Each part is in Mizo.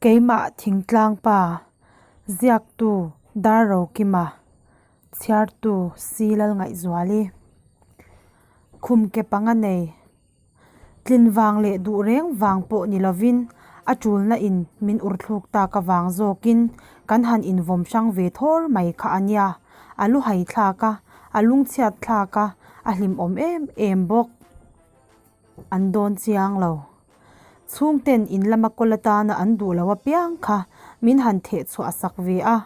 Keimah thingtlang pa, ziaktu Darrokima, chhiartu Si Lalngaihzuali. Khum ke panga nei. Tlin vang leh duh reng vang pawh ni lovin a tulna in min urthluk tak avang zawkin kan han invawm hrang ve thawr mai kha a nia. A lu hai thlak a, a lungchhiat thlak a, a hlimawm em em bawk. An dawn chiang lo. Chhungten in lama kawl atana an duh lo apiang kha min han theh chhuah sak ve a.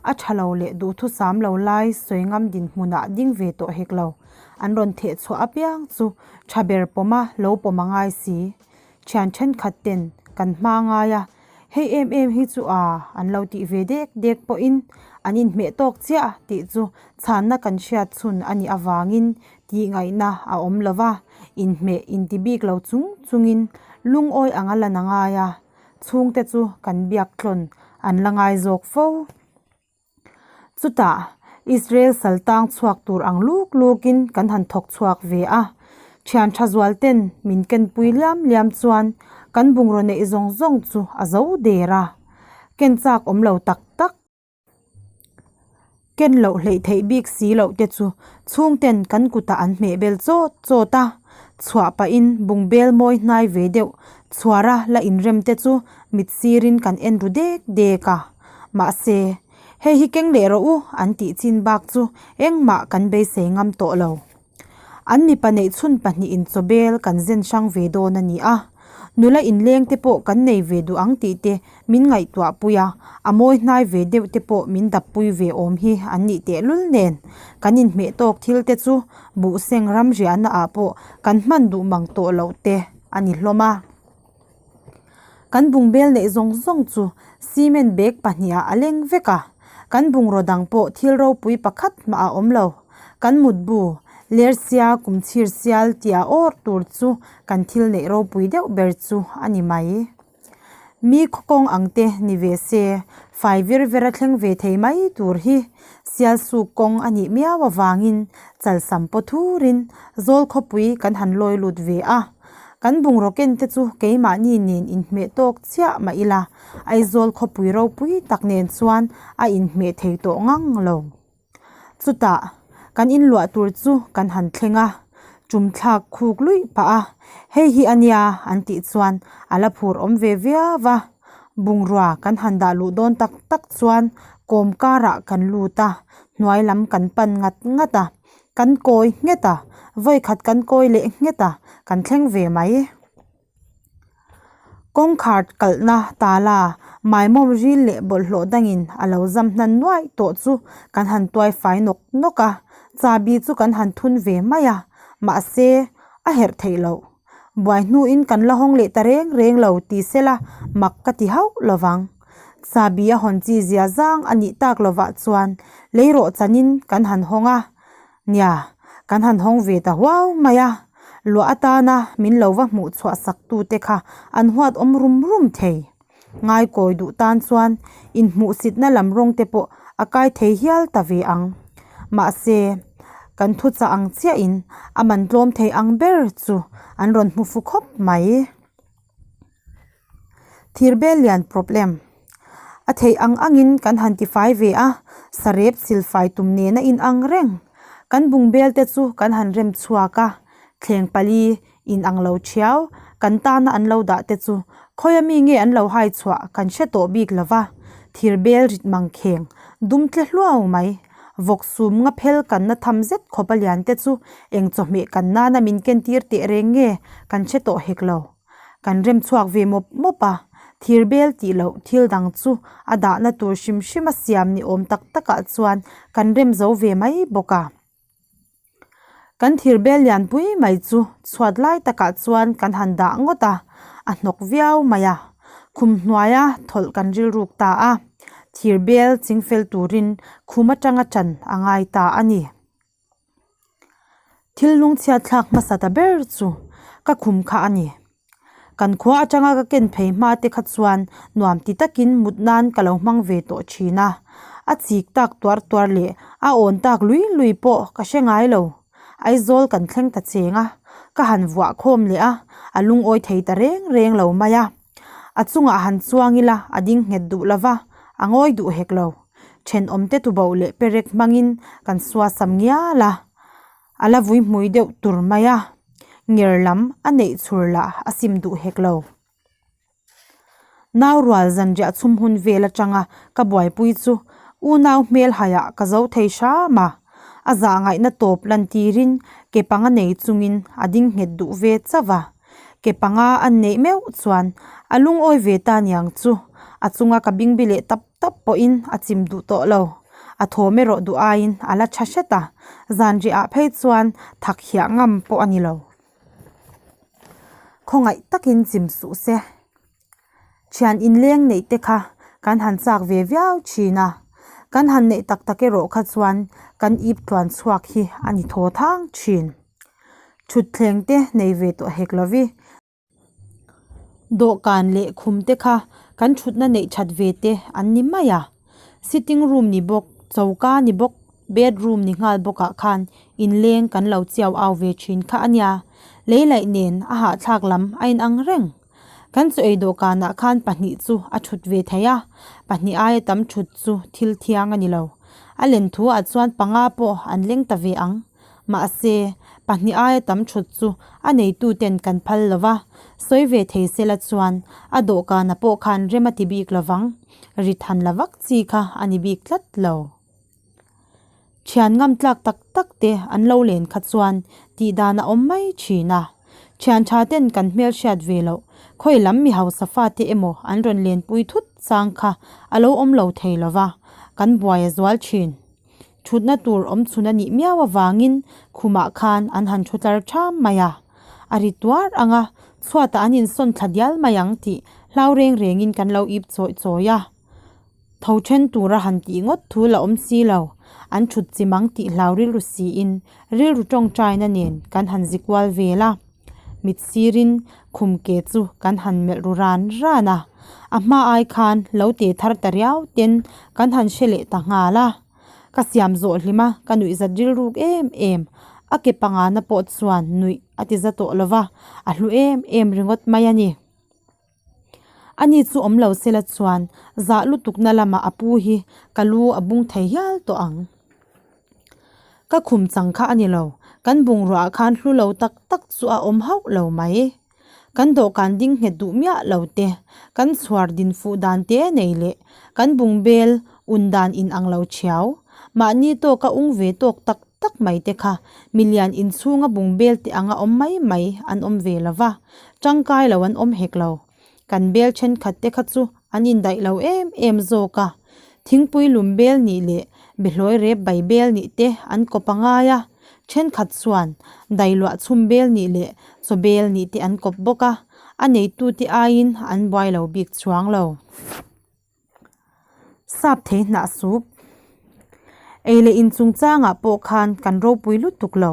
A tha lo leh duhthusam lo lai sawi ngam dinhmunah ding ve tawh hek lo. An rawn theh chhuah apiang chu tha ber pawma lo pawm a ngai si. Thian thenkhat ten kan hma ngai a, hei em em hi chu a an lo tih ve dek dek pawhin an inhmeh tawk chiah tih chu chhanna kan hriat chhun a nih avangin tih ngaihna a awm lo va, inhmeh inti bik lo chung chungin lungawi anga lan a ngai a. Chhungte chu kan biak tlawn an la ngai zawk fo. Chutah Israel sal tang chhuak tur ang luk lukin kan han thawk chhuak ve a. Thian tha zual ten min kenpui liam liam chuan kan bungraw neih zawng zawng chu a zo der a. Ken chak awm lo tak tak. Ken loh hleih theih bik si loh te chu chhungten kan kutah an hmeh bel chawt chawt a, chhuah pahin bungbel mawi hnai ve deuh chhuara la inrem te chu mit sirin kan en ru dek dek a. Mahse, hei hi keng leh rawh u an tih chin bak chu engmah kan beisei ngam tawh lo. An mipa neih chhun pahnihin chawbel kan zen hrang ve dawn a ni a, nula inleng te pawh kan nei ve duh ang tih te min ngaihtuah pui a, a mawi hnai ve deuh te pawh min dap pui ve awm hi an nih tehlul nen kan inhmeh tawk thil te chu buhseng ramriahna ah pawh kan hman duh mang tawh loh te a ni hlawm a. Kan bungbel neih zawng zawng chu cement bag pahnihah a leng vek a, kan bungraw dang pawh thil ropui pakhat hmah a awm lo. Kan mutbu, lersia, kumchhir sial tia awr tur chu kan thil neih ropui deuh ber chu a ni mai. Mi khawkawng ang te ni ve se, fai vir ver a thleng ve thei mai tur hi sial suk kawng a nih miau avangin chalsam paw thurin zawl khawpui kan han lawi lut ve a. Kan bungraw ken te chu keimahni nen inhmeh tawk chiah mah ila, Aizawl khawpui ropui tak nen chuan a inhmeh thei tawh ngang lo. Chutah kan inluah tur chu kan han thleng a, tum thlak khuk luih pah a, hei hi a nia an tih chuan a la phur awm ve viau va. Bungrua kan han dah luh dawn tak tak chuan kawm karah kan lut a, hnuai lam kan pan ngat ngat a. Kan kawi nghet a, vawikhat kan kawi leh nghet a, kan thleng ve mai. Kawngkhar kalhna tala maimawm ril leh bawlhhlawh dangin a lo zam hnan nuaih tawh chu kan han tuai fai nawk nawk a, chahbi chu kan han thun ve mai a, mahse a herh theih loh. Buai hnuin kan la hawng leh ta reng reng lo ti sela mak ka ti hauh lo vang. Chahbi a hawn chi zia zang a nih tak lovah chuan leirawh chanin kan han hawng a, nia, kan han hawng ve ta huau mai a, luah atana min lo va hmuh chhuah sak tute kha an huat awm rum rum thei. Ngaikawi duh tan chuan inhmuhsitna lam rawng te pawh a kai thei hial ta ve ang. Mahse, kan thuchah ang chiahin a man tlawm thei ang ber chu an rawn hmu fu khawp mai. Thirbel lian problem. A theih ang angin kan han tifai ve a, sarep silfai tum nena inang reng. Kan bungbel te chu kan han rem chhuak a, thleng pali inang lo thiau kan tana an lo dah te chu khawi ami nge an lo hai chhuah kan hre tawh bik lo va, thirbel rit mangkheng dum tle hluau mai. Vawk sum nga phel kanna tham zet khawp a lian te chu eng chawhmeh kan nana min kentir teh reng nge kan hre tawh hek lo. Kan rem chhuak ve mawp mawp a, thir bel tih loh thil dang chu a dahna tur hrim hrim a siam ni awm tak takah chuan kan rem zo ve mai bawk a. Kan thir bel lian pui mai chu chhuat lai takah chuan kan han dah ngawt a, a hnawk viau mai a. Khum hnuaia thawlh kan rilruk ta a, thir bel chingfel turin khum atanga ṭan a ngai ta a ni. Thil lungchhiat thlak hmasa ta ber chu ka khum kha a ni. Kan khua atanga ka ken phei hma te kha chuan nuam ti takin mut nan ka lo hmang ve tawh thin a. A chik tak tuar tuar leh a awn tak lui lui pawh ka hre ngai lo. Aizawl kan thleng ta cheng a, ka han vuah khawm leh a, a lungawi thei ta reng reng lo mai a. A chungah han chuang ila a ding nghet duh lo va, a ngawi duh hek lo. Thenawmte tuboh leh perek hmangin kan suasam ngial a, a la vui hmui deuh tur mai a, nger lam a neih chhur lah a sim duh hek lo. Nau rual zanriah chhum hun vel atanga ka buaipui chu unau hmel haiah ka zo thei hram a, a zah ngaihna tawp lantirin ke panga nei chungin a ding nghet duh ve chauh a. Ke panga an neih meuh chuan a lungawi ve ta niang chu a chunga ka bingbi leh tap tap pawhin a chim duh tawh lo. A thawm erawh duh aiin a la tha hret a, zanriah ah phei chuan thak hiah ngam pawh a ni lo. Khawngaih takin chim suh se. Thian inleng neih te kha kan han chak ve viau thin a, kan han neih tak tak erawh kha chuan kan ip tluan chhuak hi a ni thaw thang thin. Thutthleng te nei ve tawh hek lovi. Dawhkan leh khum te kha kan thutna neih that ve te an ni mai a. Sitting room ni bawk, choka ni bawk, bedroom ni nghal bawkah khan inleng kan lo chiau au ve thin kha a nia. Lei laih nen a hahthlak lam a inang reng. Kan chaw ei dawhkanah khan pahnih chu a thut ve thei a, pahnih aia tam thut chu thil thiang a ni lo. A len thuah chuan panga pawh an leng ta ve ang. Mahse, pahnih aia tam thut chu a neituten kan phal lo va, sawi ve thei sela chuan a dawhkana pawh khan rem a ti bik lo vang. Ri than la vak chi kha a ni bik tlat lo. Thian ngam tlak tak tak te an lo len kha chuan tih dan a awm mai thin a. Thian tha ten kan hmel hriat ve loh, khawi lam mi hausa fate emaw an rawn lenpui thut chang kha a lo awm lo thei lo va, kan buai a zual thin. Thutna tur awm chhun a nih miau avangin khumah khan an han thu tlar tham mai a. A ri tuar ang a, chhuatah an insawn thla dial mai ang tih hlau reng rengin kan lo ip chawih chawih a. Tho then tura han tih ngawt thu la awm si lo, an thut chim ang tih hlau rilru siin rilru tawngtaina nen kan han zi kual vel a. Mit sirin khum ke chu kan han melh ru ran ran a, a hma ai khan lo te thar ta riau ten kan han hre leh ta nghal a. Ka siam zawh hlim a, ka nuih zat rilruk em em. A ke pangana pawh chuan nuih a ti za tawh lo va, a hlu em em ringawt mai a ni. Ani chu awm lo sela chuan zah lutukna lamah a pu hi ka lu a bung thei hial tawh ang. Ka khum chang kha a ni lo, kan bungrua ah khan hlu lo tak tak chu a awm hauh lo mai. Kan dawhkan ding nghet duh miah lo te, kan chhuar din fuh dan te nei leh kan bungbel un dan in ang lo thiau. Mahni tawka ung ve tawk tak tak mai te kha milian inchhunga bungbel te anga awm mai mai an awm ve lo va, tangkai lo an awm hek lo. Kan bel thenkhat te kha chu an indaih lo em em zawk a, thingpui lum bel nih leh behlawi rep bai bel nih te an kawp a ngai a, thenkhat chuan dailuah chhum bel nih leh chaw bel nih te an kawp bawk a, a neitute aiin an buai lo bik chuang lo. Sap thei hnah sup. Ei leh in chungchangah pawh khan kan ropui lutuk lo.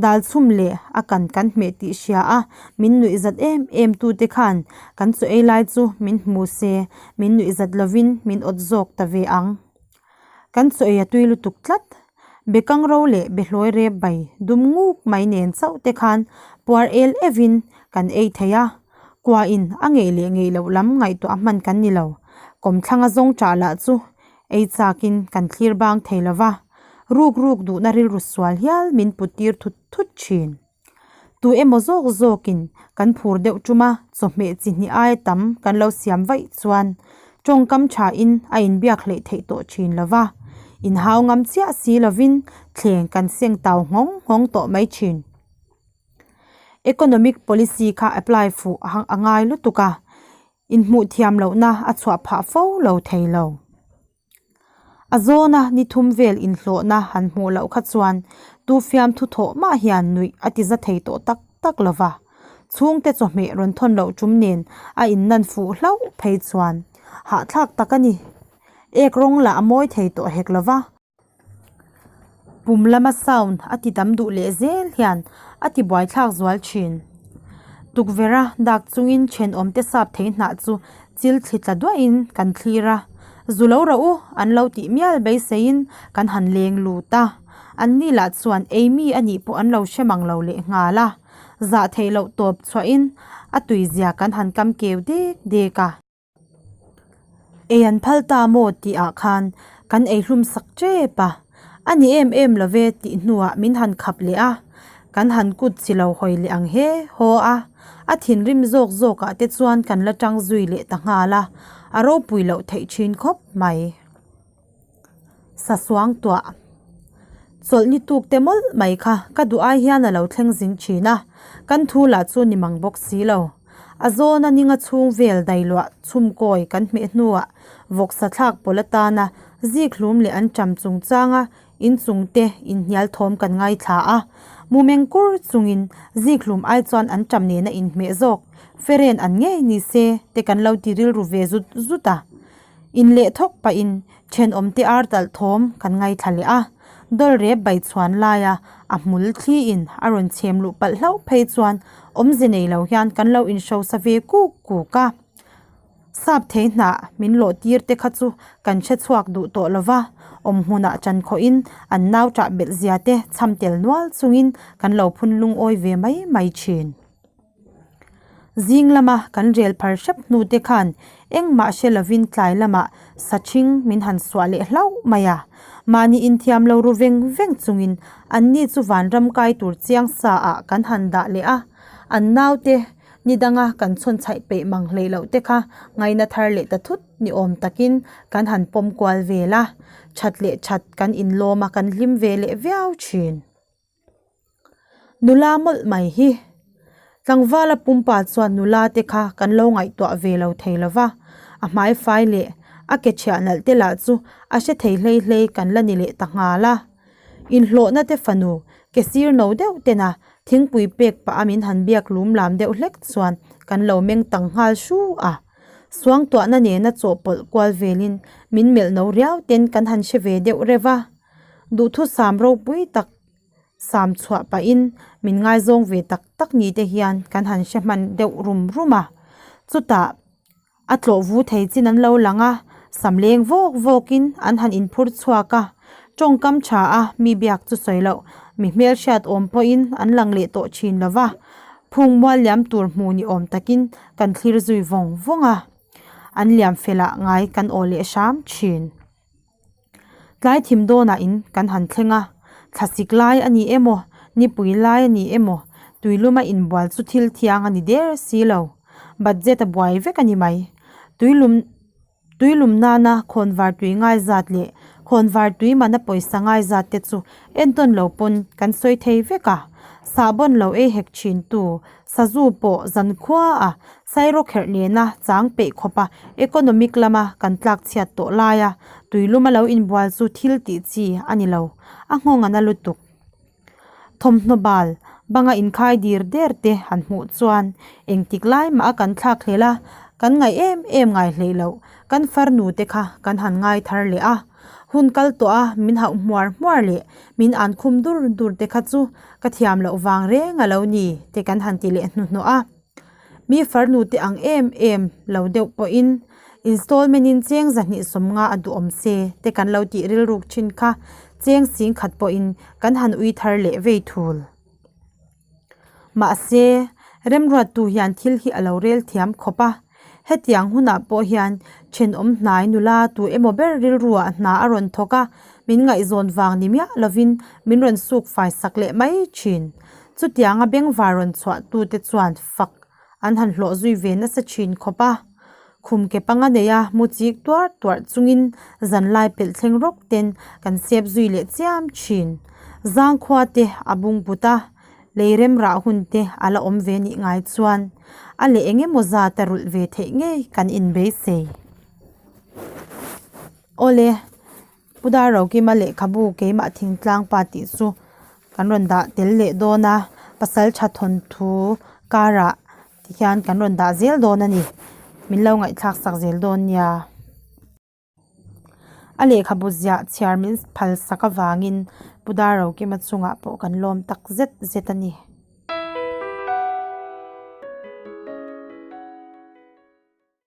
Dal chhum leh a kan kan hmeh tih hria a, min nuih zat em em tute khan kan chaw ei lai chu min hmu se, min nuih zat lovin min awt zawk ta ve ang. Kan chaw ei a tui lutuk tlat. Bekang ro leh behlawi rep bai dum nguk mai nen chauh te khan puar el evin kan ei thei a. Kuain a ngeih leh ngeih loh lam ngaihtuah a hman kan ni lo. Kawmthlanga zawng ṭah lah chu ei chakin kan thlir bang thei lo va, ruk ruk duhna rilru sual hial min put tir thut thut ṭhin. Tu emaw zawk zawkin kan phur deuh ṭum a, chawhmeh chi hnih aia tam kan lo siam vaih chuan ṭawngkam ṭhain a inbiak hleih theih tawh ṭhin lo va, inhau ngam chiah si lovin thleng kan seng tau nghawng nghawng tawh mai ṭhin. Economic policy kha apply fuh a ngai lutuk a, inhmuh thiam lohna a chhuah phah fo lo thei lo. A zawna ni thum vel inhlawhna han hmuh loh kha chuan tu fiam thu thawh mah hian nuih a ti za thei tawh tak tak lo va. Chhungte chawhmeh rawn thawn loh tum nen a innan fuh hlauh phei chuan hahthlak tak a ni. Ek rawng lah a mawi thei tawh hek lo va. Pum lama sound a ti tam duh leh zel hian a ti buaithlak zual thin. Tukverh a dak chungin thenawmte sap thei hnah chu chil thli tla duahin kan thlir a, zu lo rah u an lo tih mial beiseiin kan han leng lut a, anni lah chuan ei mi a nih pawh an lo hre mang lo leh nghal a. Zah theih loh tawp chhuahin a tuizia kan han kam keu dek dek a. Ei an phal ta maw tih ah khan kan ei hlum sak tep a, a ni em em lo ve tih hnuah min han khap leh a, kan han kut chi lo hawi leh ang he haw a, a thinrim zawk zawk ah te chuan kan la tang zui leh ta nghal a, a ropui loh theih thin khawp mai. Sasuang tuah chawlh ni tuk te mawlh mai kha ka duh ai hian a lo thleng zing thin a, kan thu lah chu ni mang bawk si lo. A zawna ninga chhung vel dailuah chhumkawi kan hmeh hnuah vawksa thlak pawlh atana zik hlum leh an ṭam chungchanga inchung te inhnial thawm kan ngaithla a, mumeng kur chungin zik hlum ai chuan an ṭam nena inhmeh zawk feren an ngei ni se te kan lo ti rilru ve zut zut a. Inleh thawk pahin thenawmte ar talh thawm kan ngaithla leh a, dawl rep bai chhuan laia a hmul thliin a rawn chhem luh palh hlauh phei chuan awmze nei lo hian kan lo inhrosa ve kuk kuk a. Sap thei hnah min lawh tir te kha chu kan hre chhuak duh tawh lo va, awm hmunah ṭan khawhin an nau ṭah belh zia te chham tel nual chungin kan lo phun lungawi ve mai mai ṭhin. Zing lama kan rel phar hrep hnu te khan engmah hre lovin tlai lamah sachhing min han suah leh hlauh mai a. Mahni inthiam lo ru veng veng chungin anni chu vanram kai tur chiang sa ah kan han dah leh a. An naute ni danga kan chhawn chhaih peih mang hleih loh te kha ngaina thar leh ta thut ni awm takin kan han pawm kual vel a. That leh that kan inlawm a kan hlim ve leh viau thin. Nula mawlh mai hi. Tlangvala pumpa chuan nula te kha kan lo ngaihtuah ve lo thei lo va, a hmai fai leh a ke chhiah nalh te lah chu a hre thei hlei hlei kan la ni leh ta nghal a. Inhlawhna te fanu ke sir no deuh tena thingpui pek pah a min han biak lum lam deuh hlek chuan kan lo meng tang nghal hru a. Suangtuahna nena chawhpawlh kual velin min melh no riau ten kan han hre ve deuh reuh a. Duhthusam ropui tak Sam chhuah pahin min ngaizawng ve tak tak ni te hian kan han hre hman deuh rum rum a. Chutah a tlawh vu thei chin an lo lang a, sam leng vawk vawkin an han inphur chhuak a. Tawngkam tha a mi biak chu sawi loh, mi hmelhriat awm pawhin an lang leh tawh thin lo va. Phung mual liam tur hmuh ni awm takin kan thlir zui vawng vawng a. An liam felah ngai kan aw leh hram thin. Tlai thim dawnah in kan han thleng a, thlasik lai a ni emaw, nipui lai a ni emaw, tuiluma inbual chu thil thiang a ni der si lo. Budget a buai vek a ni mai. Tuilum tuilum nana khawnvar tui ngai zat leh khawnvar tui mana pawisa ngai zat te chu entawn lo pawn kan sawi thei vek a. Sahbawn lo ei hek thin tu Sazu pawh zankhua a sairawkherh nena chang peih khawpa economic lama kan tlak chhiat tawh laia tuiluma lo inbual chu thil tih chi a ni lo, a nghawng a na lutuk. Thawmhnaw bal banga inkhai dir der te han hmuh chuan engtik lai mah a kan thlak hlel a, kan ngaih em em ngai hleih loh kan farnu te kha kan han ngai thar leh a. Hun kal tawh a min hauh hmuar hmuar leh min an khum dur dur te kha chu ka thiam loh vang reng a lo ni te kan han ti leh hnuhnawh a. Mi farnu te ang em em lo deuh pawhin installment in cheng zahnih sawmnga a duhawm se te kan lo tih rilruk thin kha cheng singkhat pawhin kan han ui thar leh vei thul. Mahse, remruattu hian thil hi a lo rel thiam khawp a. Hetiang hunah pawh hian thenawm hnai nula tu emaw ber rilruah hna a rawn thawk a, min ngaihzawn vang ni miah lovin min rawn suk fai sak leh mai thin. Chutianga bengvar rawn chhuah tute chuan fak an han hlawh zui ve nasa thin khawp a. Khum ke panga neia mu chik tuar tuarh chungin zanlai pelh thleng rawk ten kan sep zui leh chiam thin. Zangkhua te a bung but a, lei rem rah hun te a la awm ve nih ngai chuan a leh eng emaw zat a rulh ve theih ngei kan inbeisei. Awle. Pu Darrokima lehkhabu keimah thingtlang pa tih chu kan rawn dah tel leh dawn a, pasal tha thawnthu karah ti hian kan rawn dah zel dawn a ni, min lo ngaihthlak sak zel dawn nia. A lehkhabu ziah chhiar min phal sak avangin Pu Darrokima chungah pawh kan lawm tak zet zet a ni.